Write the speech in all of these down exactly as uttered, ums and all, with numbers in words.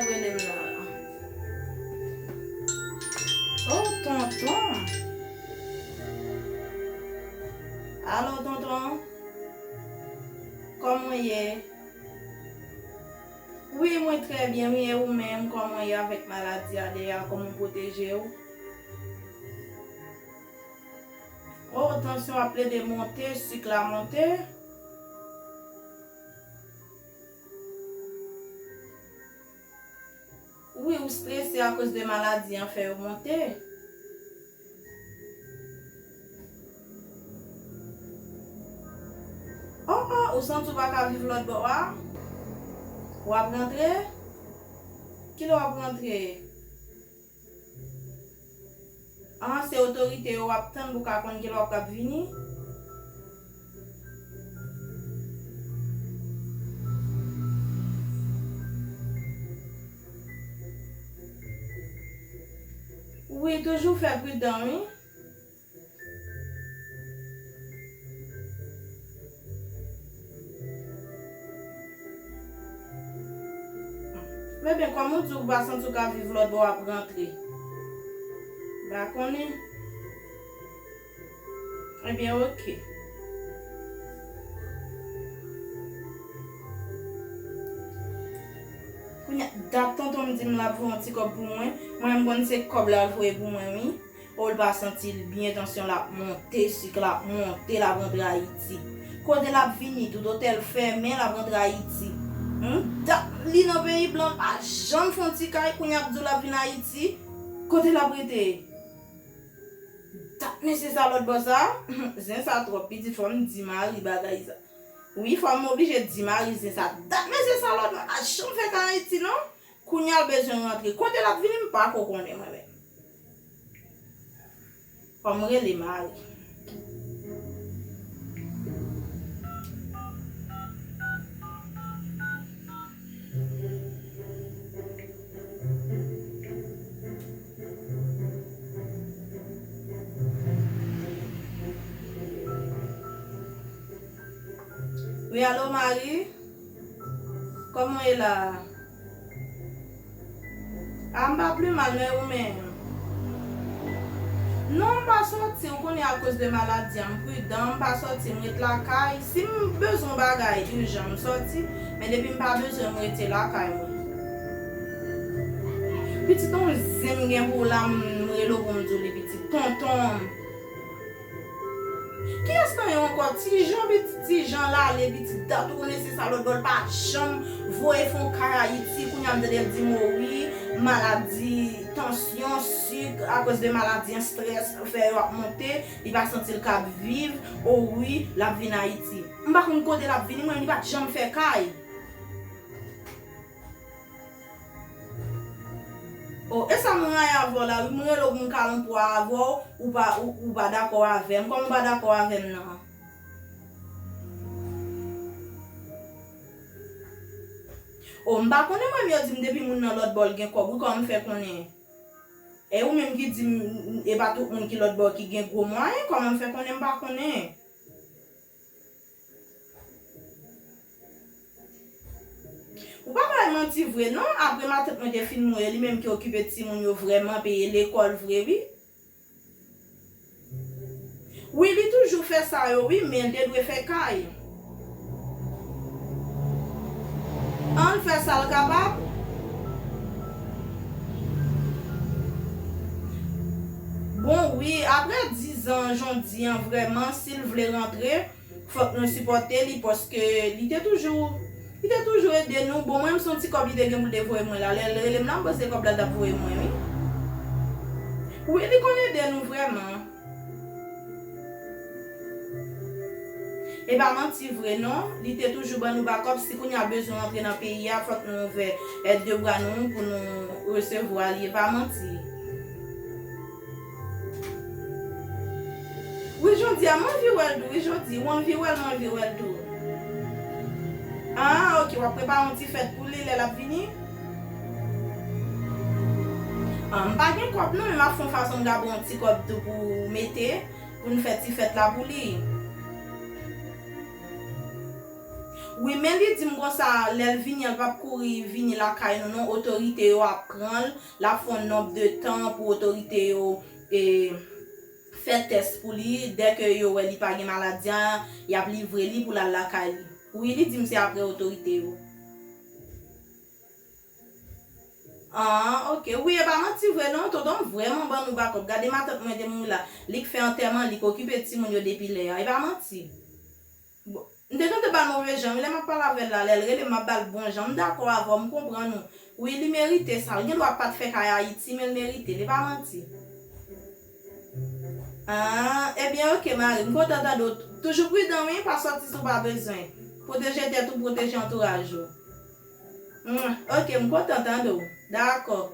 Rele m la. Oh, tonton. Alo, tonton. Kòman w ye? Wi, mwen trè byen, wi, e ou menm, kòman w ye avèk maladi a deja, kòman w pwoteje w? Oh, tansyon ap plede monte, sik la monte. Wi, ou strese akoz de maladi an fè yo monte. Oh, oh, ou santi w pa ka viv lòt bò a? W ap rantre? Kilè w ap rantre? Ah, se otorite yo w ap tann pou w ka konn kilè w ap kab vini? Wi, toujou fè pridan, wi. Men ben, kòm ou di ou pa santi w ka viv lòt bò, w ap rantre. M pa konnen. Ebyen, oke. Kounye a, dat tonton m di m l ap voye yon ti kòb pou mwen. Mwen, m konn se kòb la l voye pou mwen, wi. O, l pa santi l byen, tansyon l ap monte, sik la ap monte, l ap rantre Ayiti. Kote l ap vini, tout otèl fèmen, l ap rantre Ayiti. Hum, dat li nan peyi blan, l pa janm fè yon ti kay, kounye a ap di w l ap vin Ayiti. Kote l ap rete? Dat mesye sa lòt bò sa? Zen sa twòp, pitit, fò m di mari bagay sa. Wi, fò m oblije di mari zen sa. Dat mesye sa lòt bò, l pa janm fè kay Ayiti, non. Kounye a l bezwen rantre. Kote l ap vini, m pa ko konnen mwen menm. Fò m rele mari. Wi, alo, mari? Kòman w ye la a? A, m pa pi mal, men ou menm? Non, m pa sòti, ou konnen akoz de maladi a, m pridan, m pa sòti, m ret lakay. Si m bezwen yon bagay ijan, m sòti, men depi m pa bezwen, m rete lakay mwen. Pitit, yon zen m gen pou w la, m rele w pou m di w li, pitit, tonton m. Kiyès nan yo ankò? Ti Jan, pitit, Ti Jan l ale, pitit, dat ou konnen se sa lòt bò, l pa janm voye fè yon kay Ayiti. Kounye a m tande l di m, o wi, maladi tansyon, sik, akoz de maladi an, estrès fè yo ap monte, li pa santi l ka viv, o wi, l ap vin Ayiti. M pa konn kote l ap vini, mwen, li pa t janm fè kay. O, e sa mwen rayi avè w la, wi, mwen rele w pou m kale yon pwa avè w, ou pa, ou, ou pa dakò avè m. Kòman w pa dakò avè m nan? O, m pa konnen mwen, yo di m depi moun nan lòt bò l gen kòb, wi, kòman m fè konnen? E ou menm ki di m, e pa tout moun ki lòt bò ki gen gwo mwayen, kòman m fè konnen m pa konnen? Ou pa bay manti vre non, apre matant mwen te fin mouri, li menm ki okipe timoun yo vrèman, peye lekòl vre wi. Wi, li toujou fè sa yo wi, men l te dwe fè kay. An l fè sa l kapab. Bon, wi, apre diz an, jan w di an, vrèman, si l vle rantre, fòk nou sipòte li, paske li te toujou, li te toujou ede nou. Bon, mwen, m se yon ti kòb li te gen pou l te voye mwen la. Lè l rele m la, m panse kòb la l t ap voye mwen, wi. Wi, li konn ede nou vrèman. E pa manti vre, non. Li te toujou ban nou bakòp. Si kounye a bezwen rantre nan peyi a, fòk nou ouvè, eh, de bra nou pou nou resevwa li. E pa manti. Wi, jodi a, m anvi wè l tou. Wi, jodi, w anvi wè l, m anvi wè l tou. Ah, ok, w ap prepare yon ti fèt pou li lè l ap vini? Ah, m pa gen kòb non, men m ap fè yon fason m ka ba w yon ti kòb tou pou w mete, pou n fè ti fèt la pou li. Wi, men li di m konsa, lè l vini an, l p ap kouri vini lakay nou non, otorite yo ap pran l, l ap fè yon nonb de tan pou otorite yo e, fè tès pou li, dèke yo wè li pa gen maladi a, y ap livre li pou l al lakay li. Wi, li di m se apre otorite yo. Ah, ok. Wi, e pa manti vre non, tonton m vrèman ban nou bakòp. Gade matant mwen te mouri la, li k fè antèman, li k okipe timoun yo depi lè a. E pa manti. Bon, m te tante ba l move jan, wi, lè m ap pale avè l la, lè l rele m, m ap ba l bon jan. M dakò avè w, m konprann ou. Wi, li merite sa. L gen dwa pa t fè kay Ayiti, men l merite l, e pa manti. Ah, ebyen, ok, mari, m kontan tande w. Toujou pridan, wi, pa sòti si w pa bezwen. Pwoteje tèt ou, pwoteje antouraj ou. Hmm, ok, m kontan tande w. Dakò.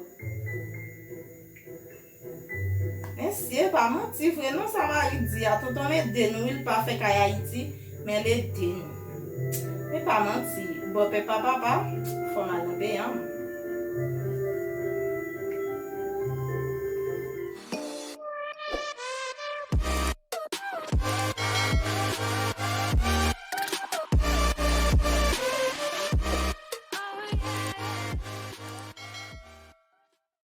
Mesye, pa manti vre non sa mari di a. Tonton l ede nou, wi, l pa fè kay Ayiti, men l ede nou. E pa manti, bòpè pa papa, fò m al nan peyi an.